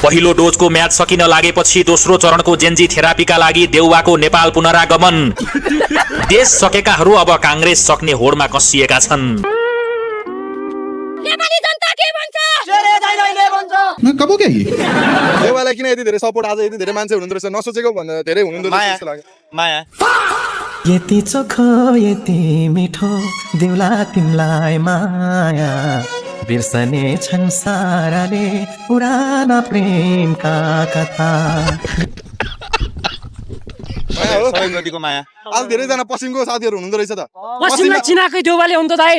पहिलो डोजको म्याच सकिन लागेपछि दोस्रो चरणको जेन्जी थेरापीका लागि देउवाको नेपाल पुनरागमन। देश सकेकाहरू अब कांग्रेस सक्ने होडमा कसिएका छन्। नेपाली जनता के भन्छ? देउवालाई किन यति धेरै सपोर्ट आज यति धेरै मान्छे हुनुहुँदो रहेछ नसोचेको भन्दा धेरै हुनुहुँदो रहेछ जस्तो लाग्यो। माया यति चोखो यति मिठो देउला तिमलाई माया बिर्सने छन् साराले पुराना प्रेमका कथा। नदीको माया आज धेरैजना पश्चिमको साथीहरू हुनुहुँदो रहेछ त। पश्चिममा चिनाकै देउवाले हो नि त दाइ।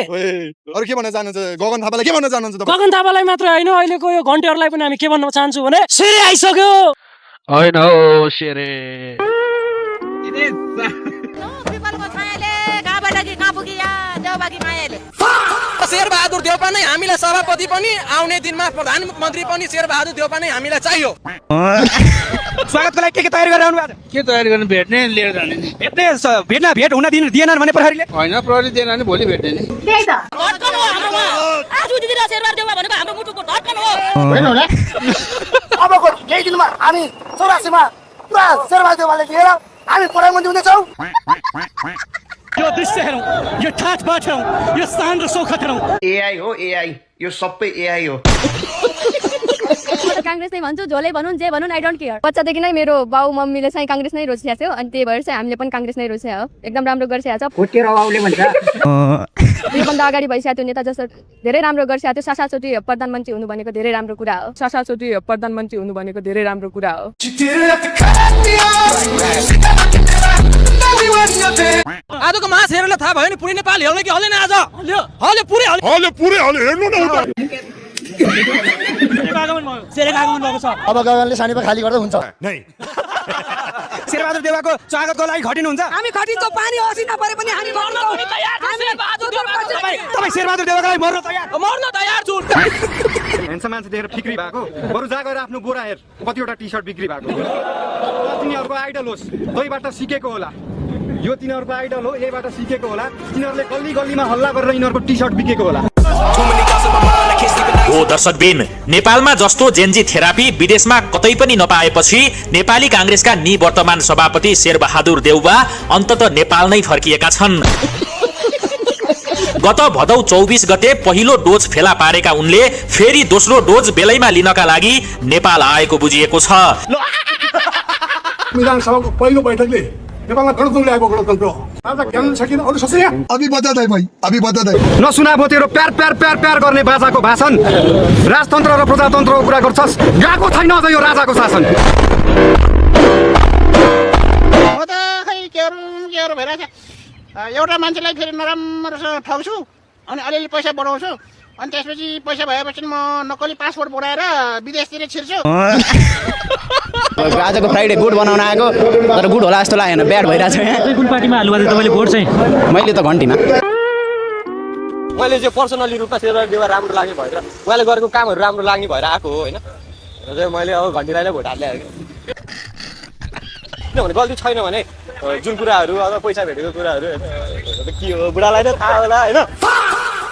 अरू के भन्न चाहनुहुन्छ? गगन थापालाई के भन्न चाहनुहुन्छ तपाईँ? गगन थापालाई मात्र होइन, अहिलेको यो घन्टेहरूलाई पनि हामी के भन्न चाहन्छु भने सेरे आइसक्यो। होइन हो सेरे पिपलको छायाले गाबाट कि कहाँ पुगिया देउबाकी मायाले। शेरबहादुर देउपा नै हामीलाई सभापति पनि आउने दिनमा प्रधानमन्त्री पनि शेरबहादुर देउपा नै हामीलाई चाहियो। स्वागतको लागि के तयारी गरेर आउनु भएको छ? के तयारी गर्ने? भेट्ने लिएर जाने नि। भेट हुन दिएनन् भने प्रहरीले? होइन प्रहरी दिएन भने भोलि भेट्ने नि। त्यही त धड्कन हो हाम्रोमा। आज दिदी र शेरबहादुर देउपा भनेको हाम्रो मुटुको धड्कन हो। होइन होला अबको केही दिनमा हामी 84मा पुरा शेरबहादुर देउवालाई लिएर हामी प्रधानमन्त्री हुनेछौँ। यो दृश्य हेरौँ, यो ठाटबाट हेरौँ, यो शान र सौखत हेरौँ। एआई हो एआई, यो सबै एआई हो। कांग्रेस नै भन्छु, झोले भनुन् जे भनुन् आई डोन्ट केयर। बच्चादेखि नै मेरो बाउ मम्मीले चाहिँ कांग्रेस नै रोजिरहेको थियो अनि त्यही भएर चाहिँ हामीले पनि कांग्रेस नै रोजिरहेको हो। एकदम राम्रो गरिरहेको छ। भोटेर बाउले भन्छ योभन्दा अगाडि भइसकेको थियो नेता जस्तो धेरै राम्रो गरिरहेको थियो। सासाचोटि प्रधानमन्त्री हुनु भनेको धेरै राम्रो कुरा हो। सासाचोटि प्रधानमन्त्री हुनु भनेको धेरै राम्रो कुरा हो। आजको मास हेरेर थाहा भयो नि पुरै नेपाल हेर्ने कि हल्दैन आज? हल्यो पुरै हेर्नु न उता। अब गगनले सानीपा खाली गर्दा हुन्छ। शेरबहादुर देउवाको स्वागतको लागि खटिनुहुन्छ? हामी खटिन्छौँ, पानी असिना परे पनि हामी मर्छौँ। तपाईँ शेरबहादुर देउवाको लागि मर्न तयार छु। ह्यान्डसम मान्छे देखेर फिक्री भएको बरु जा गएर आफ्नो गोरा हेर कतिवटा टी सर्ट बिक्री भएको। तिनीहरूको आइडल होस्, तैबाट सिकेको होला। यो तिनीहरूको आइडल हो, यहीबाट सिकेको होला। तिनीहरूले गल्ली गल्लीमा हल्ला गरेर यिनीहरूको टी सर्ट बिकेको होला। हो दर्शकबिन, नेपालमा जस्तो जेन्जी थेरापी विदेशमा कतै पनि नपाएपछि नेपाली कांग्रेसका निवर्तमान सभापति शेरबहादुर देउवा अन्तत नेपाल नै फर्किएका छन्। गत भदौ 24 गते पहिलो डोज फेला पारेका उनले फेरि दोस्रो डोज बेलैमा लिनका लागि नेपाल आएको बुझिएको छ। विधानसभाको पहिलो बैठकले नेपालमा गणतन्त्र ल्याएको गणतन्त्र आज ज्ञान सकिन अरु ससैया अभी बधाई भाइ अभी बधाई नसुनाबो तेरो प्यार प्यार प्यार प्यार गर्ने बाजाको भाषण राजतन्त्र र प्रजातन्त्रको कुरा गर्छस्। गएको छैन अझ यो राजाको शासन। म त खै के गरौँ भइरहेछ। एउटा मान्छेलाई फेरि नराम्रोसँग ठग्छु अनि अलिअलि पैसा बढाउँछु अनि त्यसपछि पैसा भएपछि म नक्कली पासपोर्ट बनाएर विदेशतिर छिर्छु। आजको फ्राइडे गुड बनाउन आएको तर गुड होला जस्तो लागेन, ब्याड भइरहेछ। यहाँ कुन पार्टीमा हाल्नु भएको तपाईँले भोट चाहिँ? मैले त घन्टीमा। मैले चाहिँ पर्सनली रूपमा शेरबहादुर देउवा राम्रो लाग्ने भएर उहाँले गरेको कामहरू राम्रो लाग्ने भएर आएको हो होइन। र चाहिँ मैले अब घन्टीलाई नै भोट हाल्दै किनभने गल्ती छैन भने जुन कुराहरू अब पैसा भेटेको कुराहरू के हो बुढालाई नै थाहा होला होइन।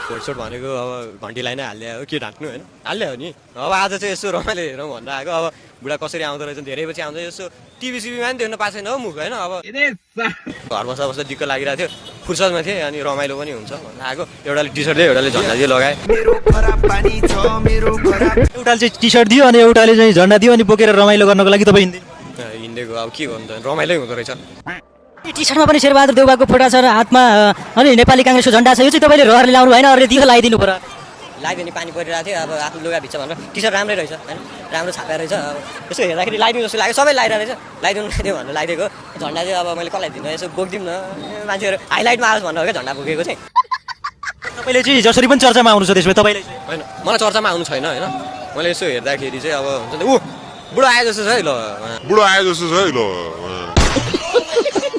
भोटसोट भनेको अब घन्टीलाई नै हाल्दै हो, के ढाक्नु होइन, हाल्दै हो नि। अब आज चाहिँ यसो रमाइलो हेरौँ भनेर आएको। अब बुढा कसरी आउँदो रहेछ धेरै पछि आउँछ, यसो टिभी सिभीमा पनि देख्न पाएको छैन हो मुख होइन। अब घर बस्दा बस्दा दिक्क लागिरहेको थियो, फुर्सदमा थिएँ अनि रमाइलो पनि हुन्छ भनेर आएको। एउटाले टी सर्ट दियो, एउटाले झन्डा दियो लगाए। एउटाले चाहिँ टी सर्ट दियो अनि एउटाले चाहिँ झन्डा दियो अनि बोकेर रमाइलो गर्नको लागि तपाईँ हिँडेको अब के गर्नु त, रमाइलै हुँदो रहेछ। टी सर्टमा पनि शेरबहादुर देउवाको फोटो छ र हातमा अनि नेपाली कांग्रेसको झन्डा छ। यो चाहिँ तपाईँले रहरले लाउनु भएन, अरूले दियो लगाइदिनु पर्यो। लगाइदिने पानी परिरहेको थियो, अब आफ्नो लुगा भित्र भनेर टी सर्ट राम्रै रहेछ होइन, राम्रो छापेर रहेछ। अब यसो हेर्दाखेरि लगाइदिनु जस्तो लाग्यो, सबै लगाइरहेको रहेछ। लगाइदियो भनेर लगाइदिएको झन्डा चाहिँ अब मैले कसलाई दिनु, यसो बोकिदिउँ न मान्छेहरू हाइलाइटमा आओस् भनेर हो क्या झन्डा बोकेको चाहिँ। तपाईँले चाहिँ जसरी पनि चर्चामा आउनु छ त्यसमा तपाईँले होइन, मलाई चर्चामा आउनु छैन होइन। मैले यसो हेर्दाखेरि चाहिँ अब हुन्छ नि ऊ बुढो आए जस्तो छ है ल, बुढो आए जस्तो छ है ल।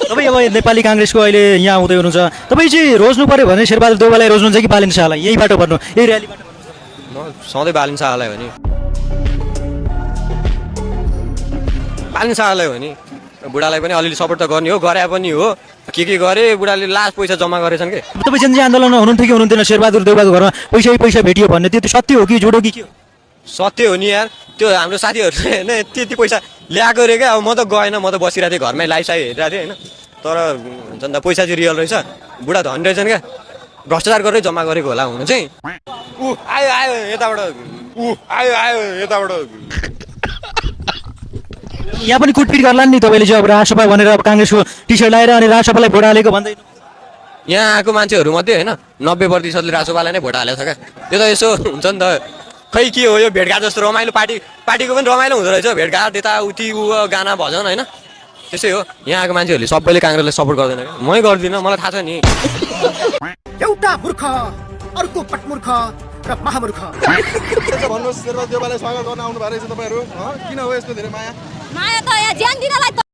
तपाईँ अब नेपाली कांग्रेसको अहिले यहाँ आउँदै हुनुहुन्छ, तपाईँ चाहिँ रोज्नु पर्यो भने शेरबहादुर देउवालाई रोज्नुहुन्छ कि बालिन शाहलाई? यही बाटो भन्नु, यही र्यालीबाट म सधैँ बालिन शाहलाई हो नि, बालिन शाहलाई हो नि। बुढालाई पनि अलिअलि सपोर्ट त गर्ने हो, गरे पनि हो, के गरे बुढाले लास्ट पैसा जम्मा गरेछन् कि। तपाईँ जेन्जी आन्दोलनमा हुनुहुन्थ्यो कि हुनुहुन्थेन? शेरबहादुर देउवाको घरमा पैसा भेटियो भन्ने त्यो सत्य हो कि झुटो कि के हो? सत्य हो नि यार त्यो हाम्रो साथीहरूले होइन त्यति पैसा ल्याएको रे क्या अब म त गएन म त बसिरहेको थिएँ घरमै लाइभ साइभ हेरिरहेको थिएँ होइन तर हुन्छ नि त पैसा चाहिँ रियल रहेछ बुढा धनी रहेछन् क्या भ्रष्टाचार गरेर जम्मा गरेको होला हुनु चाहिँ आयो आयो यताबाट आयो यताबाट यहाँ पनि कुटपिट गर्ला नि तपाईँले चाहिँ अब राजसभा भनेर अब काङ्ग्रेसको टी सर्ट लगाएर अनि राजसभालाई भोट हालेको भन्दै यहाँ आएको मान्छेहरू मध्ये होइन 90%ले राजसभालाई नै भोट हालेको छ क्या त्यो त यसो हुन्छ नि त खै के हो यो भेटघाट जस्तो रमाइलो पार्टीको पनि रमाइलो हुँदो रहेछ भेटघाट यताउति गाना भजन होइन त्यसै हो यहाँ आएको मान्छेहरूले सबैले काङ्ग्रेसलाई सपोर्ट गर्दैन क्या मै गर्दिनँ मलाई थाहा छ नि एउटा मूर्ख अर्को पटमूर्ख र महामूर्ख भन्नुहोस् शेरबहादुर देउवालाई स्वागत गर्न आउनु भएको रहेछ तपाईँहरू किन हो यस्तो धेरै माया माया त यहाँ ज्यान दिनलाई